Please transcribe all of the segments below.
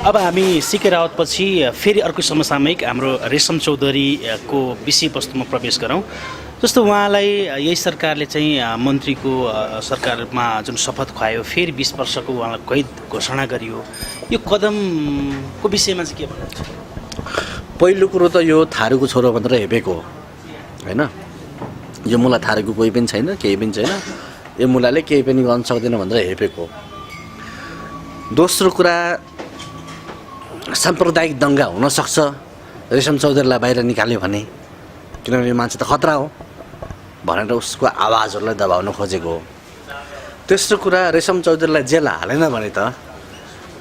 अब हामी सिके रावतपछि फेरि अर्को समसामयिक हाम्रो रेशम चौधरीको विषयवस्तुमा प्रवेश गरौँ। जस्तो उहाँलाई यही सरकारले चाहिँ मन्त्रीको सरकारमा जुन शपथ खुवायो, फेरि 20 वर्षको उहाँलाई कैद घोषणा गरियो, यो कदमको विषयमा चाहिँ के भन्नुहुन्छ? पहिलो कुरो त यो थारूको छोरो भनेर हेपेको हो होइन। यो मुला थारूको कोही पनि छैन, केही पनि छैन, यो मुलाले केही पनि गर्न सक्दैन भनेर हेपेको हो। दोस्रो कुरा, साम्प्रदायिक दङ्गा हुनसक्छ रेशम चौधरीलाई बाहिर निकाल्यो भने, किनभने यो मान्छे त खतरा हो भनेर उसको आवाजहरूलाई दबाउन खोजेको हो। तेस्रो कुरा, रेशम चौधरीलाई जेल हालेन भने त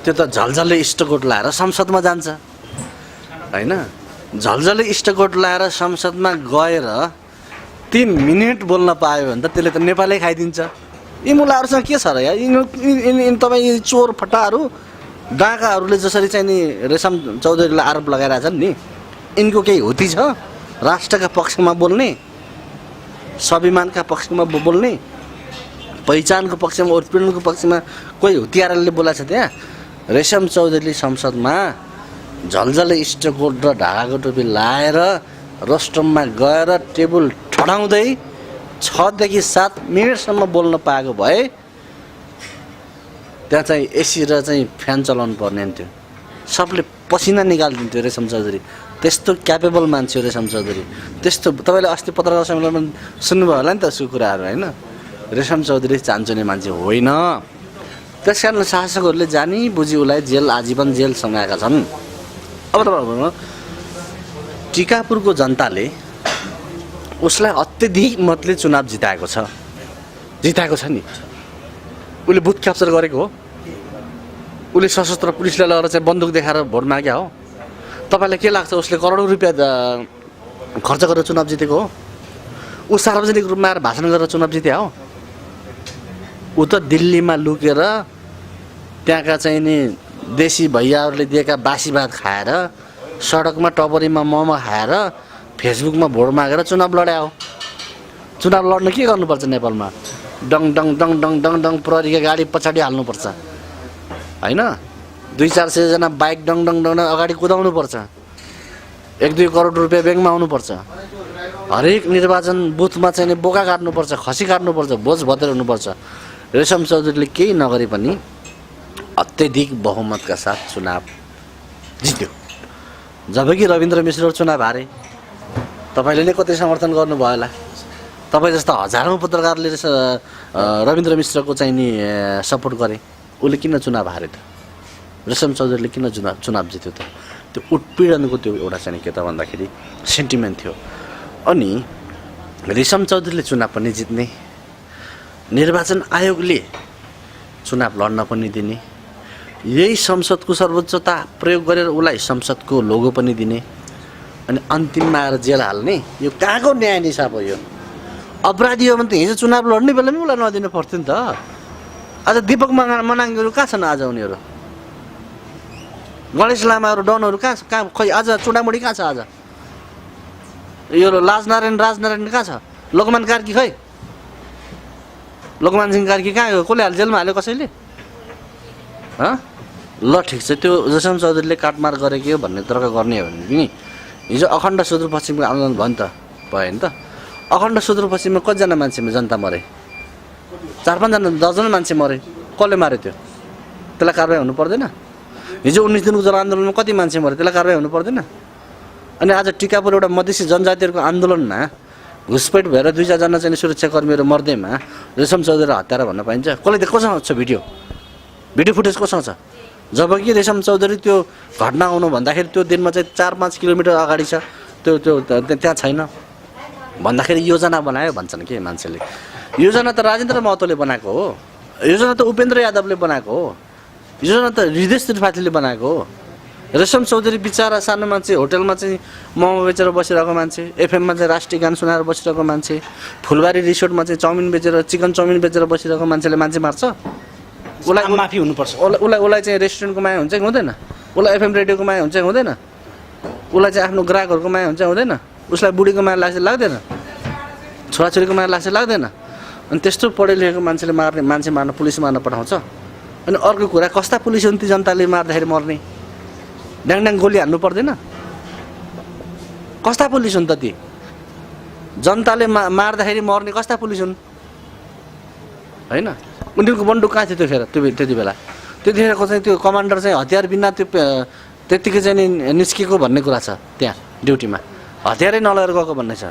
त्यो त झलझलै इष्टकोट लाएर संसदमा जान्छ होइन। झलझलै इष्टकोट लाएर संसदमा गएर 3 मिनट बोल्न पायो भने त त्यसले त नेपालै खाइदिन्छ। यी मुलाहरूसँग के छ र यार? तपाईँ चोर फटाहरू डाँकाहरूले जसरी चाहिँ नि रेशम चौधरीलाई आरोप लगाइरहेछन् नि, यिनको केही हुती छ राष्ट्रका पक्षमा बोल्ने, स्वाभिमानका पक्षमा बोल्ने, पहिचानको पक्षमा, उत्पीडनको पक्षमा कोही हुतियारले बोलाएको छ? त्यहाँ रेशम चौधरीले संसदमा झलझलै इष्टकोट र ढाकाको टोपी लाएर रोस्टममा गएर टेबल ठडाउँदै 6 देखि 7 मिनटसम्म बोल्न पाएको भए त्यहाँ चाहिँ एसी र चाहिँ फ्यान चलाउनु पर्ने हुन्थ्यो, सबले पसिना निकालिदिन्थ्यो रेशम चौधरी। त्यस्तो क्यापेबल मान्छे हो रेशम चौधरी। त्यस्तो तपाईँले अस्ति पत्रकार सम्मेलनमा सुन्नुभयो होला नि त उसको कुराहरू होइन। रेशम चौधरी चान्चुने मान्छे होइन। त्यस कारण शासकहरूले जानी बुझी उसलाई जेल, आजीवन जेल समाएका छन्। अब तपाईँ टिकापुरको जनताले उसलाई अत्यधिक मतले चुनाव जिताएको छ नि। उसले बुथ क्याप्चर गरेको हो, उसले सशस्त्र पुलिसलाई लगेर चाहिँ बन्दुक देखाएर भोट माग्या हो। तपाईँलाई के लाग्छ उसले करोडौँ रुपियाँ खर्च गरेर चुनाव जितेको हो? ऊ सार्वजनिक रूपमा आएर भाषण गरेर चुनाव जिते हो? ऊ त दिल्लीमा लुकेर त्यहाँका चाहिँ नि देशी भैयाहरूले दिएका बासी भात खाएर, सडकमा टपरीमा मोमो खाएर, फेसबुकमा भोट मागेर चुनाव लड्या हो। चुनाव लड्न के गर्नुपर्छ नेपालमा? डङ डङ डङ डङ डङ डङ प्रहरीको गाडी पछाडि हाल्नुपर्छ होइन। 200-400 जना बाइक डङ डङ डङ अगाडि कुदाउनुपर्छ। 1-2 करोड रुपियाँ ब्याङ्कमा आउनुपर्छ। हरेक निर्वाचन बुथमा चाहिँ बोका काट्नुपर्छ, खसी काट्नुपर्छ, भोज भतेर हुनुपर्छ। रेशम चौधरीले केही नगरे पनि अत्यधिक बहुमतका साथ चुनाव जित्यो। जबकि रविन्द्र मिश्र चुनाव हारे। तपाईँले नै कति समर्थन गर्नुभयो होला? तपाईँ जस्ता हजारौँ पत्रकारले रविन्द्र मिश्रको चाहिँ नि सपोर्ट गरे। उसले किन चुनाव हारे त? रेशम चौधरीले किन चुनाव जित्यो त? त्यो उत्पीडनको त्यो एउटा चाहिँ के त भन्दाखेरि सेन्टिमेन्ट थियो। अनि रेशम चौधरीले चुनाव पनि जित्ने, निर्वाचन आयोगले चुनाव लड्न पनि दिने, यही संसदको सर्वोच्चता प्रयोग गरेर उसलाई संसदको लोगो पनि दिने, अनि अन्तिममा आएर जेल हाल्ने, यो कहाँको न्याय निसाब हो? यो अपराधी हो भने त हिजो चुनाव लड्ने बेला पनि उसलाई नदिनु पर्थ्यो नि त। आज दीपक मनाङहरू कहाँ छन्? आज उनीहरू गणेश लामाहरू, डनहरू कहाँ खै? आज चुडामुडी कहाँ छ? आज यो राजनारायण कहाँ छ? लोकमान कार्की खै? लोकमान सिंह कार्की कहाँ गयो? कसले जेलमा हाल्यो? कसैले? ल ठिक छ, त्यो रेशम चौधरीले काटमार गरेको हो भन्ने तर्क गर्ने हो भने पनि हिजो अखण्ड सुदूरपश्चिमको आन्दोलन भयो नि त, भयो नि त। अखण्ड सुदूरपश्चिममा कतिजना मान्छेमा जनता मरे? 4-5 जना, 10 जना मान्छे मरे। कसले मार्यो त्यो? त्यसलाई कारवाही हुनु पर्दैन? हिजो 19 दिनको जनआन्दोलनमा कति मान्छे मरे? त्यसलाई कारवाही हुनु पर्दैन? अनि आज टिकापुर एउटा मधेसी जनजातिहरूको आन्दोलनमा घुसपेट भएर 2-4 जना चाहिँ सुरक्षाकर्मीहरू मर्दैमा रेशम चौधरी हत्यारा भन्न पाइन्छ? कसले? कोसँग छ भिडियो फुटेज कोसँग छ? जबकि रेशम चौधरी त्यो घटना आउनु भन्दाखेरि त्यो दिनमा चाहिँ 4-5 किलोमिटर अगाडि छ, त्यो त्यहाँ छैन भन्दाखेरि योजना बनायो भन्छन् के मान्छेले? योजना त राजेन्द्र महतोले बनाएको हो, योजना त उपेन्द्र यादवले बनाएको हो, योजना त हृदय त्रिपाठीले बनाएको हो। रेशम चौधरी बिचारा सानो मान्छे, होटलमा चाहिँ मोमो बेचेर बसिरहेको मान्छे, एफएममा चाहिँ राष्ट्रिय गान सुनाएर बसिरहेको मान्छे, फुलबारी रिसोर्टमा चाहिँ चाउमिन बेचेर, चिकन चाउमिन बेचेर बसिरहेको मान्छेले मान्छे मार्छ? उसलाई माफी हुनुपर्छ। उसलाई चाहिँ रेस्टुरेन्टको माया हुन्छ कि हुँदैन? उसलाई एफएम रेडियोको माया हुन्छ कि हुँदैन? उसलाई चाहिँ आफ्नो ग्राहकहरूको माया हुन्छ हुँदैन? उसलाई बुढीको माया लाग्दैन? छोराछोरीको माया लाग्दैन? अनि त्यस्तो पढे लेखेको मान्छे मार्न पुलिस मार्न पठाउँछ। अनि अर्को कुरा, कस्ता पुलिस हुन् ती जनताले मार्दाखेरि मर्ने? ड्याङ गोली हान्नु पर्दैन? कस्ता पुलिस हुन् त ती? जनताले मार्दाखेरि मर्ने कस्ता पुलिस हुन्? होइन, उनीहरूको बन्दुक कहाँ थियो त्यति बेला? त्यतिखेरको चाहिँ त्यो कमान्डर चाहिँ हतियार बिना त्यो त्यत्तिकै चाहिँ निस्केको भन्ने कुरा छ त्यहाँ ड्युटीमा, हतियारै नलगेर गएको भन्ने छ।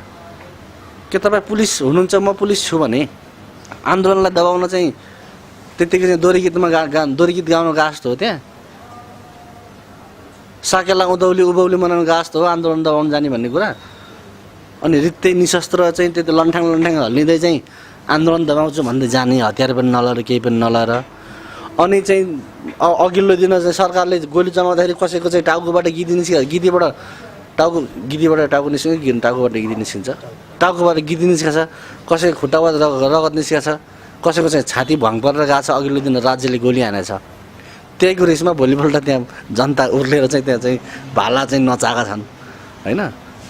के तपाईँ पुलिस हुनुहुन्छ, म पुलिस छु भने आन्दोलनलाई दबाउन चाहिँ त्यत्तिकै चाहिँ दोहोरी गीत गाउन गास्तो हो त्यहाँ? साकेला उधौली उभौली मनाउनु गास्तो हो आन्दोलन दबाउन जाने भन्ने कुरा? अनि रित्तै निशस्त्र चाहिँ त्यो लन्ठाङ हल्लिँदै चाहिँ आन्दोलन दबाउँछु भन्दै जाने, हतियार पनि नलएर केही पनि नलएर। अनि चाहिँ अघिल्लो दिन चाहिँ सरकारले गोली चलाउँदाखेरि कसैको चाहिँ टाउकोबाट गिदीबाट टाउको निस्किन्छ कि टाउकोबाट गिदी निस्किन्छ? टाउकोबाट गिदी निस्केछ, कसैको खुट्टाबाट रगत निस्केछ, कसैको चाहिँ छाती भङ परेर गएको छ। अघिल्लो दिन राज्यले गोली हानेछ। त्यहीको रिसमा भोलिपल्ट त्यहाँ जनता उर्लेर चाहिँ त्यहाँ चाहिँ भाला चाहिँ नचाएका छन् होइन।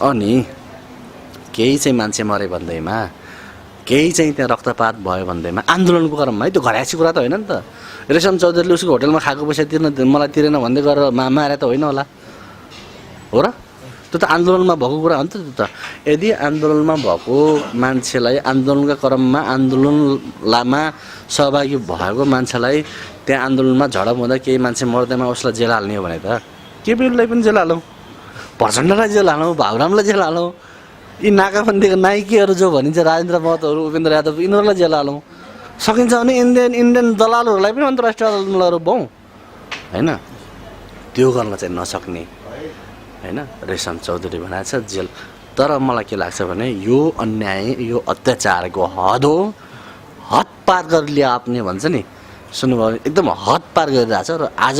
अनि केही चाहिँ मान्छे मरे भन्दैमा, केही चाहिँ त्यहाँ रक्तपात भयो भन्दैमा आन्दोलनको क्रममा है, त्यो घरायसी कुरा त होइन नि त। रेशम चौधरीले उसको होटलमा खाएको पैसा मलाई तिरेन भन्दै गरेर मारे त होइन होला, हो र? त्यो त आन्दोलनमा भएको कुरा हो नि त। त्यो त यदि आन्दोलनमा भएको मान्छेलाई, आन्दोलनका क्रममा आन्दोलनमा सहभागी भएको मान्छेलाई त्यहाँ आन्दोलनमा झडप हुँदा केही मान्छे मर्दैमा उसलाई जेल हाल्ने हो भने त केपीलाई पनि जेल हालौँ, प्रचण्डलाई जेल हालौँ, भाउरामलाई जेल हालौँ, यी नाकाबन्दीका नाइकीहरू जो भनिन्छ राजेन्द्र महतोहरू, उपेन्द्र यादव, यिनीहरूलाई जेल हालौँ। सकिन्छ भने इन्डियन दलालहरूलाई पनि अन्तर्राष्ट्रिय अदालतमा लगेर बौँ होइन। त्यो गर्न चाहिँ नसक्ने होइन। रेशम चौधरी भनेको छ जेल। तर मलाई के लाग्छ भने यो अन्याय, यो अत्याचारको हद हो, हद पार गरेर ल्या आफ्ने भन्छ नि, सुन्नुभयो भने एकदम हद पार गरिरहेको छ। र आज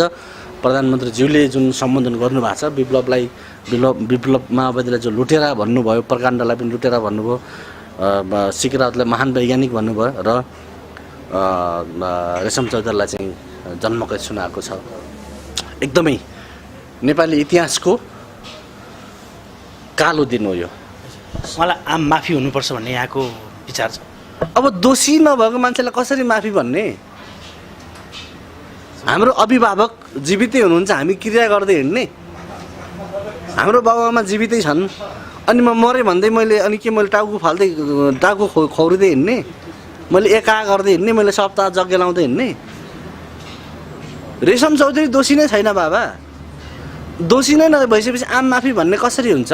प्रधानमन्त्रीज्यूले जुन सम्बोधन गर्नुभएको छ, विप्लव माओवादीलाई जो लुटेरा भन्नुभयो, प्रकाण्डलाई पनि लुटेरा भन्नुभयो, सिके राउतलाई महान वैज्ञानिक भन्नुभयो, र रेशम चौधरीलाई चाहिँ जन्मकै सुनाएको छ। एकदमै नेपाली इतिहासको कालो दिन हो यो। मलाई आम माफी हुनुपर्छ भन्ने यहाँको विचार छ? अब दोषी नभएको मान्छेलाई कसरी माफी भन्ने? हाम्रो अभिभावक जीवितै हुनुहुन्छ, हामी क्रिया गर्दै हिँड्ने। हाम्रो बाबुआमा जीवितै छन्, अनि म मरेँ भन्दै मैले टाउको फाल्दै टाउको खौरिँदै हिँड्ने, मैले एका गर्दै हिँड्ने, मैले सप्ताह जग्गा लाउँदै हिँड्ने। रेशम चौधरी दोषी नै छैन बाबा। दोषी नै भइसकेपछि आम माफी भन्ने कसरी हुन्छ?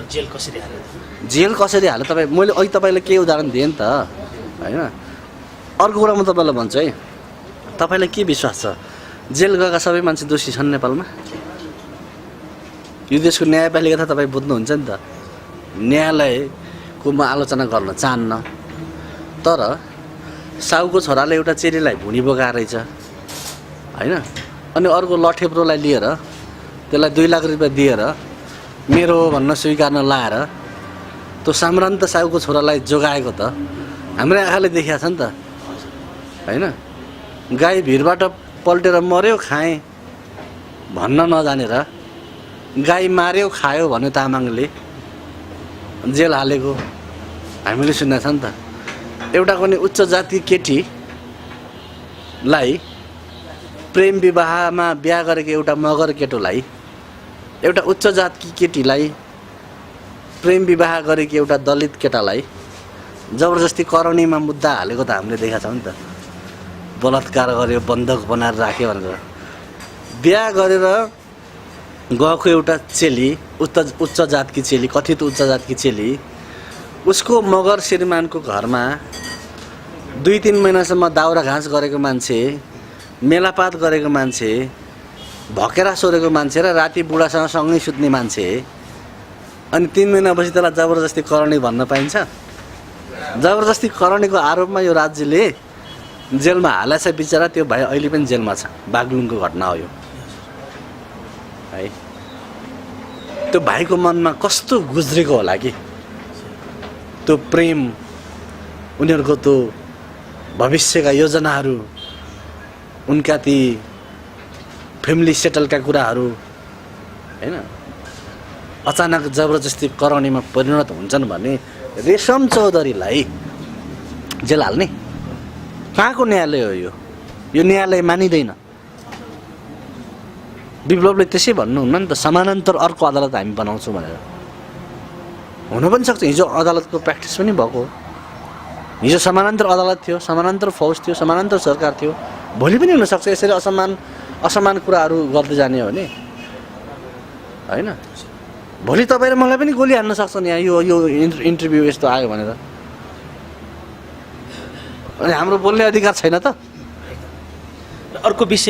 जेल कसरी हाल्यो? जेल कसरी हाल्यो? मैले अघि तपाईँलाई केही उदाहरण दिएँ नि त होइन। अर्को कुरा म तपाईँलाई भन्छु है, तपाईँलाई के विश्वास छ जेल गएका सबै मान्छे दोषी छन् नेपालमा? यो देशको न्यायपालिका त तपाईँ बुझ्नुहुन्छ नि त। न्यायालयको म आलोचना गर्न चाहन्न, तर साउको छोराले एउटा चेलीलाई भुनी बोकाएर रहेछ होइन, अनि अर्को लठेप्रोलाई लिएर त्यसलाई 2 लाख रुपियाँ दिएर मेरो हो भन्न स्वीकार्न लाएर त्यो साम्रान्त साउको छोरालाई जोगाएको त हाम्रै आँखाले देखिया छ नि त होइन। गाई भिरबाट पल्टेर मर्यो खाएँ भन्न नजानेर गाई मार्यो खायो भन्यो तामाङले, जेल हालेको हामीले सुनेको छ नि त। एउटा कुनै उच्च जाति केटीलाई प्रेम विवाहमा बिहा गरेको एउटा मगर केटोलाई, एउटा उच्च जातकी केटीलाई प्रेम विवाह गरेको एउटा दलित केटालाई जबरजस्ती करौनीमा मुद्दा हालेको त हामीले देखाएको छौँ नि त। बलात्कार गर्यो, बन्धक बनाएर राख्यो भनेर। बिहा गरेर गएको एउटा चेली, उच्च जातकी चेली, कथित उच्च जातकी चेली, उसको मगर श्रीमानको घरमा 2-3 महिनासम्म दाउरा घाँस गरेको मान्छे, मेलापात गरेको मान्छे, भकेरा सोरेको मान्छे र राति बुढासँग सँगै सुत्ने मान्छे, अनि 3 महिनापछि त्यसलाई जबरजस्ती करणी भन्न पाइन्छ? जबरजस्ती करणीको आरोपमा यो राज्यले जेलमा हालेछ बिचरा। त्यो भाइ अहिले पनि जेलमा छ। बागलुङको घटना हो यो है। त्यो भाइको मनमा कस्तो गुज्रेको होला कि त्यो प्रेम, उनीहरूको त्यो भविष्यका योजनाहरू, उनका ती फ्यामिली सेटलका कुराहरू होइन, अचानक जबरजस्ती करौनीमा परिणत हुन्छन् भने रेशम चौधरीलाई जेल हाल्ने कहाँको न्यायालय हो यो? यो न्यायालय मानिँदैन। विप्लवले त्यसै भन्नुहुन्न नि त, समानान्तर अर्को अदालत हामी बनाउँछौँ भनेर। हुन पनि सक्छ, हिजो अदालतको प्र्याक्टिस पनि भएको हो। हिजो समानान्तर अदालत थियो, समानान्तर फौज थियो, समानान्तर सरकार थियो। भोलि पनि हुनसक्छ यसरी असमान कुराहरू गर्दै जाने हो भने, होइन? भोलि तपाईँ र मलाई पनि गोली हान्न सक्छन् यहाँ, यो इन्टरभ्यू यस्तो आयो भनेर। अनि हाम्रो बोल्ने अधिकार छैन त? अर्को विषय